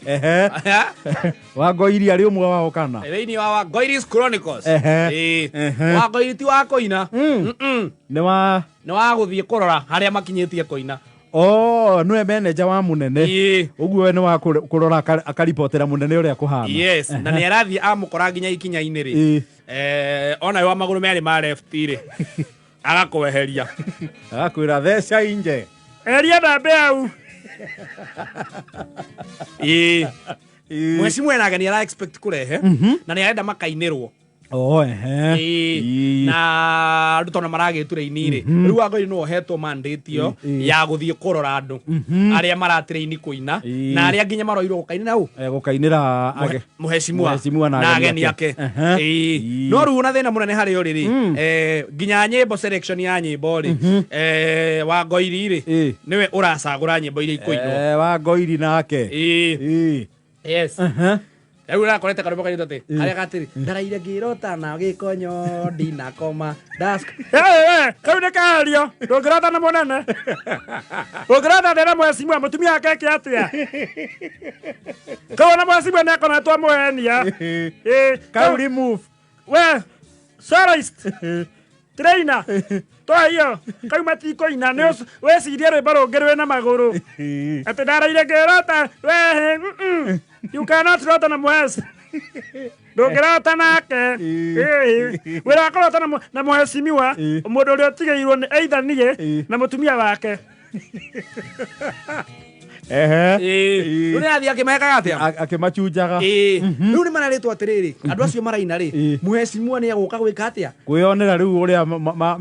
Ehe. Wangoiri arĩ ũmwe wao kana? Thĩinĩ wa Wangoiris Chronicles. Ehe. Ĩĩ. Ehe. Wangoiri ti wa kũina. Mm-mm. Nĩ wa Nĩ wa gũthiĩ kũrora harĩa makinyĩtie kũina. Oh, nĩwe manager wa mũnene. Ĩĩ. Ũguo we nĩ wa kũrora akaribotera mũnene ũrĩa kũhana. Yes, na nĩ arathiĩ amũkora nginya ikinya-inĩ rĩ. Ĩĩ. Ona wa magũrũ merĩ ma left rĩ. Agakweheria. Agakwĩra theca inje. Eria ndambe au. Ĩĩ. Ĩĩ. Mheshimiwa ena ageni ara expect kũrehe na nĩ arenda makainĩrwo. Oh, ehe. Ĩĩ. Ĩĩ. Na andũ tondũ maragĩtura ini rĩ, rĩu Wangoiri nĩwe ũhetwo mandate ĩyo Ĩĩ. ya gũthiĩ kũrora andũ arĩa maratĩrĩini kũina Ĩĩ. na arĩa nginya maroirwo gũkainĩra ũ Gũkainĩra age. Mũheshimiwa Mũheshimiwa na na ageni ageni ake. ake. Ehe. Ĩĩ. Ĩĩ. No rĩu ona thĩna mũnene harĩ ũrĩ rĩ, nginya nyĩmbo, selection ya nyĩmbo rĩ, Wangoiri rĩ, Ĩĩ. nĩwe ũracagũra nyĩmbo iria ikũinwo. Wangoiri nake. Ĩĩ. Ĩĩ. Yes. Ehe. Rĩu ũrakorete karwĩmbo kairĩtwo atĩ harĩa gatĩrĩ ndaraire ngĩrota na gĩkonyo ndinakoma ndask. Kau nĩ kario ndũngĩrota na mũnene, ũngĩrota atĩa na mwecimua mũtumia wake eke atĩa? Kau ona mwecimua nĩ akoretwo amũhenia. Ĩĩ, Kau remove. We soloist trainer twahiyo kau matikũina, nĩ wĩcirie rwĩmbo rũngĩ rwĩna magũrũ atĩ ndaraire ngĩrota wehe. You cannot rota na mweci, ndũngĩrota nake. Ĩĩ. Ĩĩ. Wĩra wa kũrota na mũhecimiwa, Ĩĩ. mũndũ ũrĩa ũtigĩirwo nĩ either niĩ Ĩĩ. na mũtumia wake. Ehe. Ĩĩ. Rĩu nĩ athiĩ akĩmekaga atĩa? Akĩmachunjaga. Ĩĩ. Rĩu nĩ mararĩtwo atĩrĩrĩ, andũ acio maraina rĩ, Ĩĩ. mũhecimiwa nĩ egũka gwĩka atĩa? Kwĩyonera rĩu ũrĩa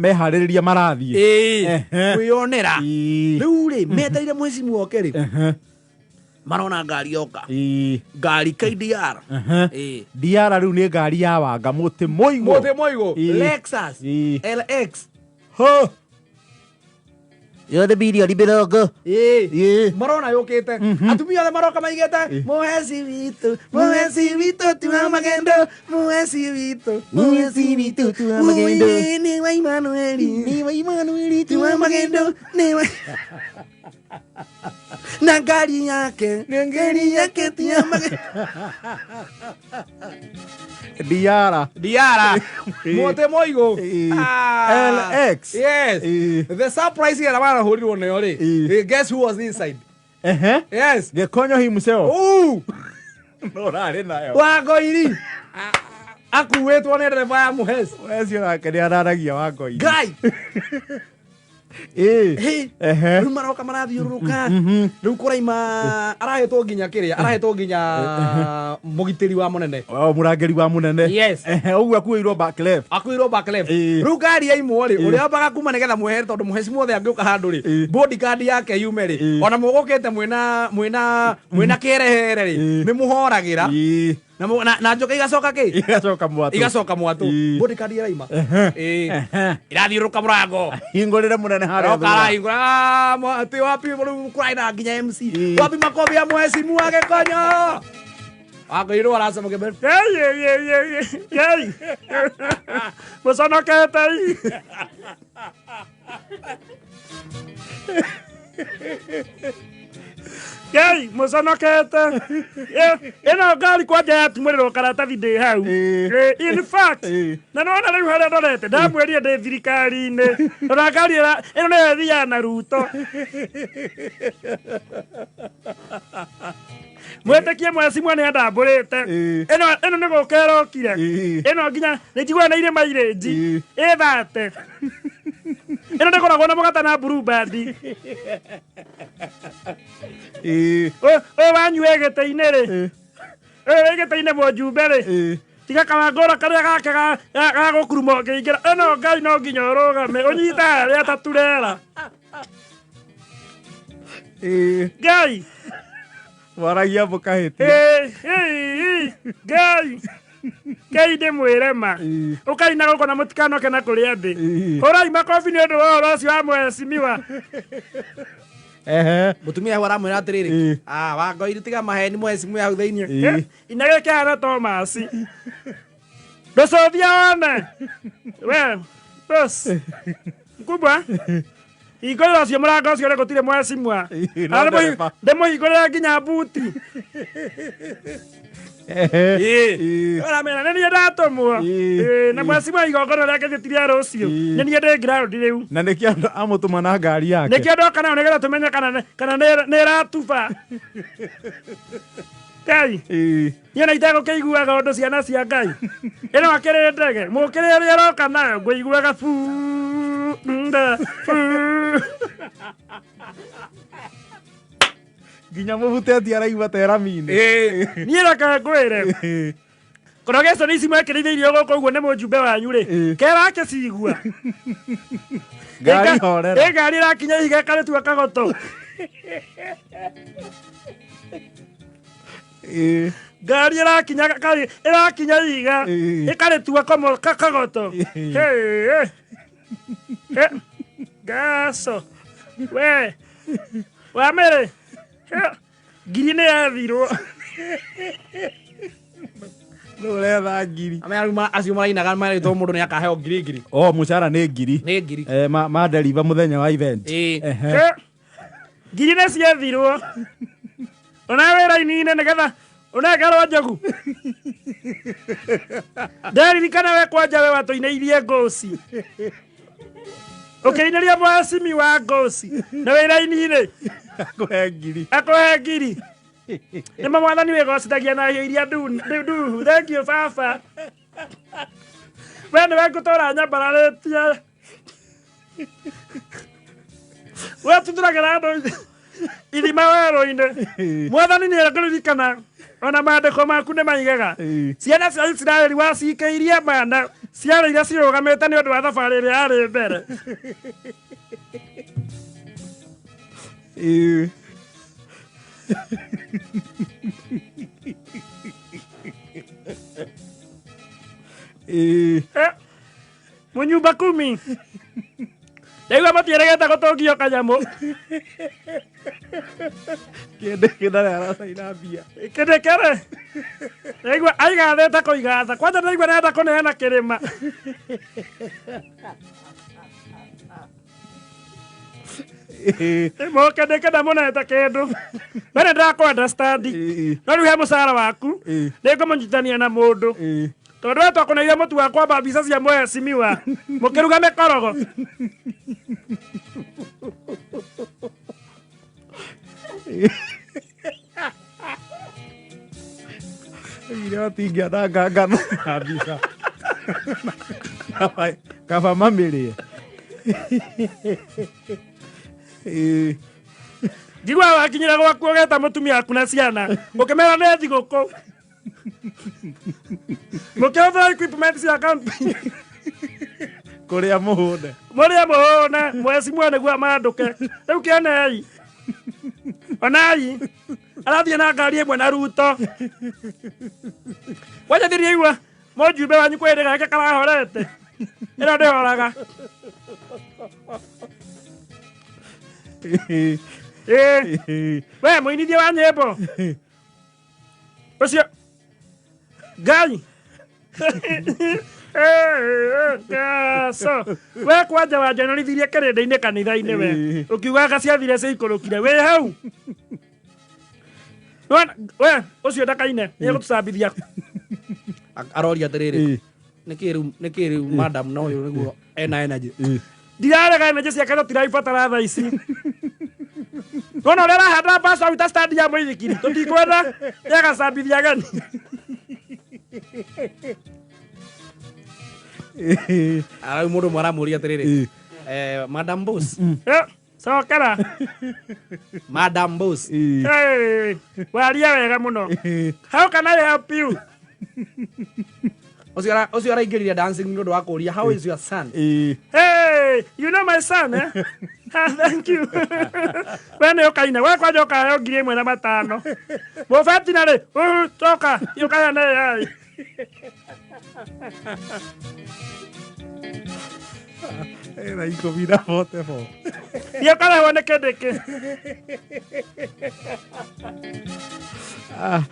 meharĩrĩria marathiĩ. Ĩĩ. Ehe. Kwĩyonera. Ĩĩ. Rĩu rĩ, metereire mũhecimiwa oke rĩ, Ehe. marona ngari yoka. Ĩĩ. Ngari KDR. Ehe. Ĩĩ. Diara rĩu nĩ ngari ya wanga mũtĩ mũigũ. Mũtĩ mũigũ. Ĩĩ. Lexus Ĩĩ. LX. Ho. Yothe bilioni 80. Ĩĩ. Ĩĩ. Marona yũkĩte, atumia othe maroka maigĩte mũheci witũ, mũheci witũ ti wa magendo, mũheci witũ, Mũheci witũ ti wa magendo. Ĩĩ, nĩ wa Imanueli, Nĩ wa Imanueli. Ti wa magendo, nĩ wa na ngari yake, na ngari yake ti ya magendo. Diara. Diara mũtĩ mũigũ. Ĩĩ. Ah. LX. Yes. Ĩĩ. The surprise ĩrĩa marahũrirwo nayo rĩ, Ĩĩ. guess who was inside? Ehe. Yes. Gĩkonyo himself. Ooh. No ũrarĩ nayo. Wangoiri akuĩtwo nĩ ndereba ya mũheci. Ũcio nake nĩ araragia Wangoiri. Ngai. Ĩĩ. Hey. Ehe. Rĩu maroka marathiũrũrũka, rĩu kũraima arahetwo nginya kĩrĩa arahetwo nginya mũgitĩri wa mũnene. O mũrangĩri wa mũnene. Yes. Ehe, ũguo akuĩirwo back left. Akuĩrwo back left. Ĩĩ. Rĩu ngari yaimwo rĩ, ũrĩa wambaga kuma nĩgetha mwehere, tondũ mũheci mwothe angĩũka handũ rĩ, Ĩĩ. bodyguard yake yume rĩ, Ĩĩ. ona mũgũkĩte mwĩna kĩerehere rĩ, Ĩĩ. nĩ mũhoragĩra Ĩĩ. na njoka igacoka kĩ? Igacoka mwatũ. Igacoka mwatũ. Ĩĩ. Bodyguard ĩraima. Ehe. Ĩĩ. Ehe. Irathiũrũrũka mũrango. Hingũrĩre mũnene harĩa Roka thutha. arahingũra. "Ah, atĩ wapi rĩu kũraina nginya MC, Ĩĩ. wapi makobi ya mheshimiwa Gĩkonyo?" Wakoirwo aracama mbere. Yei, yei, yei, yei, yei. Mũconokete ii. Yei, mũconokete. Ĩno ngari kwanja yatumũrĩrwo karatathi ndĩ hau. Ĩĩ. In fact, Ĩĩ. na nĩwona rĩu harĩa ndorete ndamwĩrire ndĩ thirikari-inĩ, ona ngari ĩno nĩyo ĩthiaga na Ruto. Mwĩtĩkie mwecimwa nĩ andambũrĩte. Ĩĩ. Ĩno nĩ gũka ĩrokire. Ĩĩ. Ĩno nginya nĩ njiguaga na irĩ mairĩnji. Ĩĩ. Ĩthate ĩno ndĩkoragwo na mũgate na Blue Band. Ĩĩ. Ũyũ wanyu wĩ gĩtĩ-inĩ rĩ, Ĩĩ. ũyũ wĩ gĩtĩ-inĩ mũjumbe rĩ, Ĩĩ. tiga kawangũra karĩa gake ga gũkuruma ũkĩingĩra. Ĩno ngai no nginya ũrũgame ũnyite harĩa ta turera. Ĩĩ. Ngai. Waragia mũkahĩtia. Ĩĩ, ĩĩ, ngai ngai ndĩmwĩre ma. Ĩĩ. Ũkai na gũkũ na mũtikanoke na kũrĩa thĩ. Ĩĩ. Hũrai makobi nĩ ũndũ wa ũhoro ũcio wa mwecimiwa. Ehe. Mũtumia hau aramwĩra atĩrĩrĩ, Ĩĩ. "Ah, Wangoiri, tiga maheni, mheshimiwa hau thĩinĩ." Ĩĩ. Ina gĩkĩhana Thomas ndũcũthia wone we boss mkubwa. Hingũrĩra ũcio mũrango ũcio ũrĩa gũtirĩ mwecimwa. Ĩĩ, no ndereba. Ndĩmũhingũrĩra nginya buti. Ĩĩ. Ũramera nĩ niĩ ndatũmwo. Ĩĩ. Ĩĩ, na mwecimwa igongona rĩake githĩ ti rĩa rũciũ. Ĩĩ. Nĩ niĩ ndĩ ground rĩu. Na nĩkĩo andũ amũtũma na ngari yake. Nĩkĩo ndoka nayo nĩgetha tũmenye kana nĩ ĩratuba. Ngai. Ĩĩ. Niĩ na itegũkĩiguaga ũndũ ciana cia Ngai. Ĩno akĩrĩ ndege, mũkĩrĩ ũrĩa ĩroka nayo ngũiguaga buu, nda, buu. Nginya mũbuteti araigua ta ĩrami-inĩ. Niĩ reke ngwĩre. Korogeconi ici mwekĩrĩire irio gũkũ ũguo nĩ mũjumbe wanyu rĩ. Ĩĩ. Kera akĩcigua. Ngari horera. Ĩ ngari ĩrakinya ihiga ĩkarĩtua kagoto. Ĩĩ. Ngari ĩrakinya ĩrakinya ihiga Ĩĩ. ĩkarĩtua kagoto. Ĩĩ. Hĩ, hĩ. Ngaco. We. Wamĩrĩ. Hĩ. Ngiri nĩ yathirwo. Rĩu ũretha ngiri. Acio marainaga marĩtwo mũndũ nĩ akaheo ngiri ngiri. O mũcara nĩ ngiri. Nĩ ngiri. Eh, ma deliver mũthenya wa event. Ĩĩ. Ehe. Hĩ. Ngiri nĩ ciethirwo. Ona wĩra-inĩ nĩgetha ũnengerwo njogu. Nderirikana we kwanja we watũinĩirie ngũci. Ũkĩinĩria mwacimi wa ngũci na wĩra-inĩ Akũhe ngiri. akũhe ngiri. Nĩ ma mwathani wĩgocithagia na hiũ iria nduhu. Thank you baba. We nĩwe ngũtũra nyambararĩtie. We tuthuragĩra andũ ithima werũ-inĩ. Mwathani nĩ ekũririkana ona maandĩko maku nĩ maigaga. Ĩĩ. Ciana cia Isiraeli wacikĩirie mana ciarĩire cirũgamĩte nĩ ũndũ wa thabarĩ ĩrĩa yarĩ mbere. Ĩĩ. Ĩĩ. Mũnyumba kumi. Ndaigua mũtiĩrĩgĩte gũtũngio kanyamũ. Kĩndĩ kĩndarĩ aracaina mbia. Kĩndĩ kĩrĩ. Ndaigua aigathĩte kũigatha. Kwanja ndaigua nĩarenda kũneana kĩrĩma. Ĩĩ. Mũkĩndĩ ndamũnete kĩndũ. We nĩ ndĩrakũ understand. Ĩĩ. No rĩu he mũcara waku. Ĩĩ. Nĩngũmũnyitithania na mũndũ. Ĩĩ. Tondũ we twakũneire mũtu wa kwamba mbica cia mwecimiwa. Mũkĩruga mĩkorogo. Oigire matingĩananga ngano na mbica. Kaba mamĩrĩe. Ĩĩ. Njiguaga wakinyĩra gwaku ũgeta mũtumia waku na ciana. Ũkĩmera nĩ thigũkũ. Mũkĩhũthĩra equipment cia campaign. Kũrĩa mũhũne. Mũrĩe mũhũne, mwecimua nĩguo mandũke. Rĩu kĩonei. Onai. Arathiĩ na ngari ĩmwe na Ruto. Kwanja ndiriigua mũjumbe wanyu kwĩ hĩndĩ gake karahorete. Ĩno ndĩhoraga. Ĩĩ. Ĩĩ. Ĩĩ. We mũinithia wa nyĩmbo. Ũcio. Ngai. Ngaco. We kwanja wanjonorithirie kĩrĩndĩ-inĩ kanitha-inĩ we. Ĩĩ. Ũkiugaga ciathire ciikũrũkire. Wĩ hau. We ũcio ndakaine nĩ egũtũcambithia. Aroria atĩrĩrĩ. Ĩĩ. Nĩkĩ rĩu madam na ũyũ nĩguo ena energy. Ĩĩ. Ndirarega energy ciake no tiraibatara thaa ici. Nona ũrĩa arahanda mbaca hau ta stand ya mũithikiri tũtikwenda nĩagacambithia ageni. Ĩĩ. Rĩu mũndũ ũmwe aramũria atĩrĩrĩ. Ĩĩ. Madam Boss. Cokera. Madam Boss. Ĩĩ. Hey, waria wega mũno. Ĩĩ. How can I help you? Ũcio araingĩrire dancing nĩ ũndũ wa kũũria how is your son? Ĩĩ. Hey, you know my son, eh? Thank you. We nĩ ũkaina, we kwanja ũkaheo 1,500. Mũbeti na rĩ, coka, ũkaheane AI. Ĩna ikũmi na 44. Thiĩ ũkarehwo nĩ kĩndĩ kĩ. Ah.